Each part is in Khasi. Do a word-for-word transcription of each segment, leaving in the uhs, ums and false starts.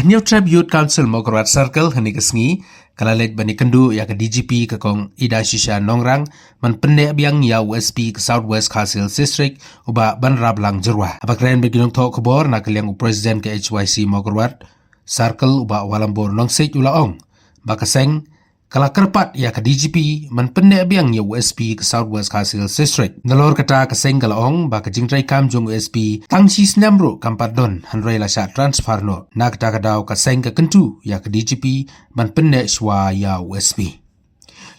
Hynñiewtrep Youth Council Mawkyrwat Circle hynne ka sngi ka la leit ban ïakynduh ïa ka D G P ka Kong Idashisha Nongrang ban pynneh biang ïa u S P ka South West Khasi Hills District, u Bah Banraplang Jyrwa. Haba kren bad ki nongthoh khubor na ka liang u President ka H Y C Mawkyrwat Circle, u Bah Walambor Nongsiej, u la ong ba ka seng ka la kyrpad ïa ka D G P ban pynneh biang ïa u S P ka South West Khasi Hills District. Nalor kata, ka seng ka la ong ba ka jingtreikam jong u S P tang shi snem ruh kam pat don, hynrei la shah transfer noh. Na kata ka daw ka seng ka kyntu ïa ka D G P ban pynneh shuwa ïa u S P.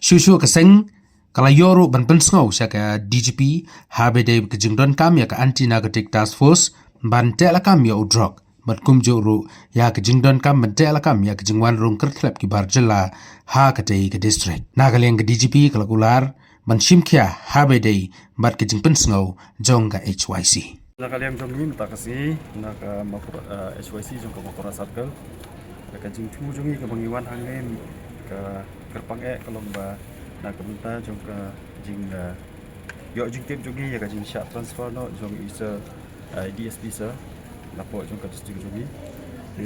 Shuh shuh ka seng ka la ïoh ruh ban pynsngew sha ka D G P ha ba dei ka jingdonkam ïa ka Anti Narcotic Task Force ban teh lakam ïa u drok, bad kumjuh ruh ïa ka jingdonkam ban teh lakam ïa ka jingwan rung kyrthlep ki bar jylla ha katei ka district. Na ka liang ka D G P ka la kular ban shim khia ha ba dei bad ka jingpynsngew jong ka H Y C. Na ka liang jong ngi mynta ka sngi, na ka Mawkyrwat, eh, H Y C jong ka Mawkyrwat Circle, ka jingthmu jong ngi kaba ngi wan hangne ka kyrpang eh ka long ba na ka bynta jong ka jing, eh, ïoh jingtip jong ngi ïa ka jingshah transfer noh jong i sir, eh, D S P sir, napoh jong ka district jong ngi. Te,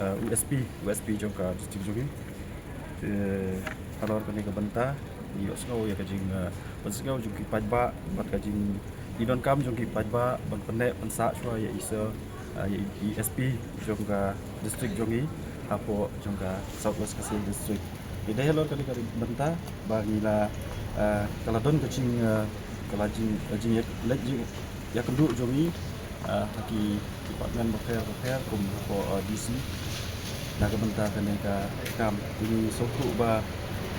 eh, u S P, u S P jong ka district jong ngi. Te halor kane ka bynta ngi ïohsngew ïa ka jing, eh, pynsngew jong ki paidbah bad ka jingïadonkam jong ki paidbah ban pynneh pynsah shuwa ïa i sir, eh, ïa i S P jong ka district jong ngi hapoh jong ka South West Khasi Hills District. Te dei halor kane ka bynta ba ngi la, eh, ka la don ka jing, eh, ka la jing, ka jing ïa, leit jing ïakynduh jong ngi, eh, ha ki department bapher bapher kum hapoh, eh, D C. Na ka bynta kane ka kam, te ngi sngewthuh ba,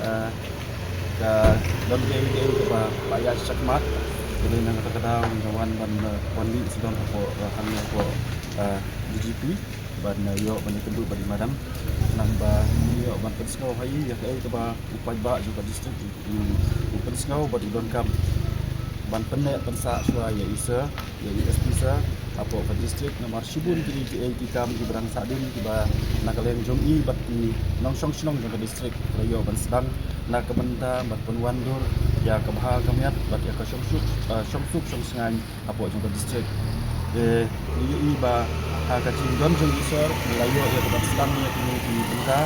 eh, ka don kaei kaei kaba la ïaid shakhmat. Te dei na kata ka daw ngi la wan ban, eh, wan mih sdang hapoh, eh, hangne hapoh, eh, D G P ban, eh, ïoh ban ïakynduh bad i madam. Namar ba ngi ïoh ban pynsngew ha i ïa kaei kaba u paidbah jong ka district u, u pynsngew bad u donkam ban pynneh pynsah shuwa ïa i sir, ïa i S P sir hapoh ka district. Namar shibun kine kiei ki kam kiba dang sahdien kiba na ka liang jong i bad ki nongshong shnong jong ka district la ïoh ban sdang na ka bynta ban pynwandur ïa ka bha ka miat bad ïa ka shongsuk, eh, shongsuk shongsngaiñ hapoh jong ka district. Te ngi ïohi ba ha ka jingdon jong i sir la ïoh ïa ka ban sdang ïa kine ki bynta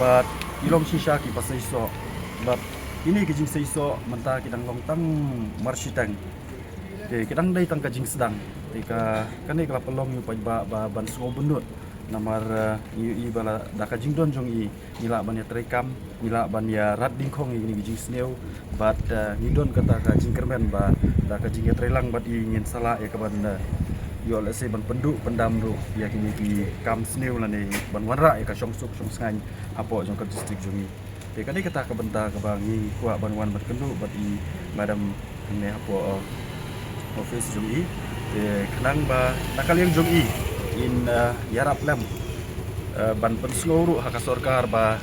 bad ki long shisha kiba seisoh. Bad kine ki jingseisoh mynta ki dang long tang marshiteng. Te ki dang dei tang ka jingsdang. Te ka, kane ka la pynlong ïa u paidbah ba ban sngew bynnud. Namar, eh, ngi ïohi ba la da ka jingdon jong i ngi lah ban ïatreikam, ngi lah ban ïarat dyngkhong ïa kine ki jingsniew bad, eh, ngi don kata ka jingkyrmen ba da ka jingïatreilang bad i ngin sa lah ïa ka ban, eh, ïoh lehse ban pynduh pyndam ruh ïa kine ki kam sniew lane ban wanrah ïa ka shongsuk shongsngaiñ hapoh jong ka district jong ngi. Te kane kata ka bynta kaba ngi kwah ban wan ban kynduh bad i madam hangne hapoh, eh, office jong i. Te khnang ba na ka liang jong i in, eh, ïarap lem, eh, ban pynsngew ruh ha ka sorkar ba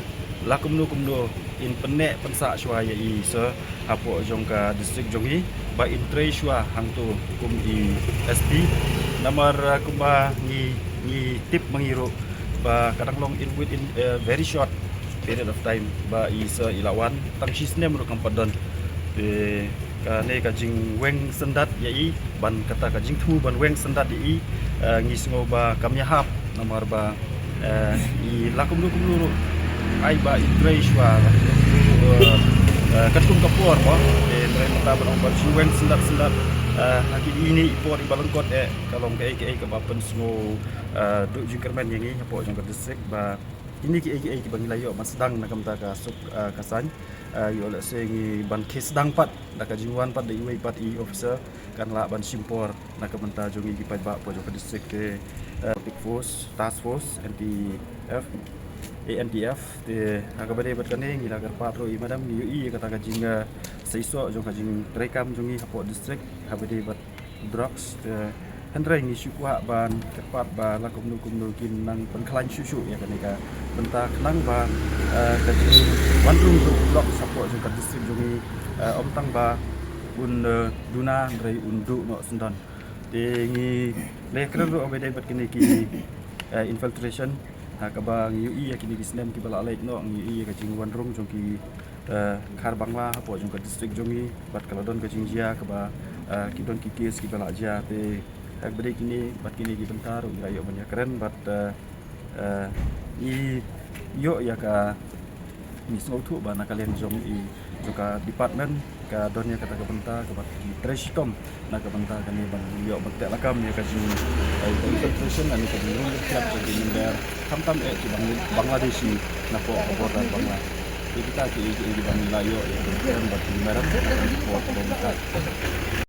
la kumno kumno in pynneh pynsah shuwa ïa i sir hapoh jong ka district jong i ba in trei shuwa hangto kum i S P. Namar, eh, kumba ngi, ngi tip ma ngi ruh ba ka dang long in within, eh, very short period of time ba i sir i la wan, tang shi snem ruh kam pat don. Te kane ka jingweng syndat ïa i, ban kata ka jingthmu ban weng syndat ïa i, eh, ngi sngew ba kam ïahap namar ba, eh, i la kumno kumno ruh ai ba i trei shuwa, la kumno kumno ruh, eh, eh, katkum ka por ba. Te hynrei mynta ban ong ban shu weng syndat syndat, eh, ha kine i por iba lyngkot eh ka long kaei kaei kaba pynsngew, eh, duh jingkyrmen ïa ngi hapoh jong ka district ba kine kiei kiei kiba ngi la ïoh ban sdang na ka bynta ka suk, eh, ka saiñ, eh, ïoh lehse ngi ban khie sdang pat da ka jingwan pat da iwei pat i officer kan lah ban shim por na ka bynta jong ngi ki paidbah hapoh jong ka district. Te, eh, Task Force, Task Force, N T F, A N T F, te ha kaba dei bad kane ngi la kyrpad ruh i madam, ngi ïohi ïa kata ka jing, eh, seisoh jong ka jingtreikam jong ngi hapoh district ha kaba dei bad drugs, te hynrei ngi shu kwah ban kyrpad ba la kumno kumno kin nang pynkhlaiñ shuh shuh ïa kane ka bynta khnang ba, eh, ka jingwan rung jong u drugs hapoh jong ka district jong ngi, eh, ym tang ba un, eh, duna hynrei un duh noh syndon. Te ngi la ïakren ruh ha kaba dei bad kine ki, eh, infiltration ha kaba ngi ïohi ïa kine ki snem kiba la leit noh, ngi ïohi ïa ka jingwan rung jong ki, eh, Khar Bangla hapoh jong ka district jong ngi, bad ka la don ka jingjia kaba, eh, ki don ki case kiba la jia. Te ha kaba dei kine bad kine ki bynta ruh ngi la ïoh ban ïakren bad, eh, Eh, i ïoh ïa ka, ngi sngewthuh ba na ka liang jong i, jong ka department ka don ïa kata ka bynta kaba ki trei shitom na ka bynta kane ban ïoh ban teh lakam ïa ka jing, eh, infiltration lane ka jingrung jingtiap jong ki member, khamtam eh ki Bang-, Bangladeshi napoh ka border Bangla. Te kita ki, ki, ki ban la ïoh ïa ki member ban ki member napoh ka border.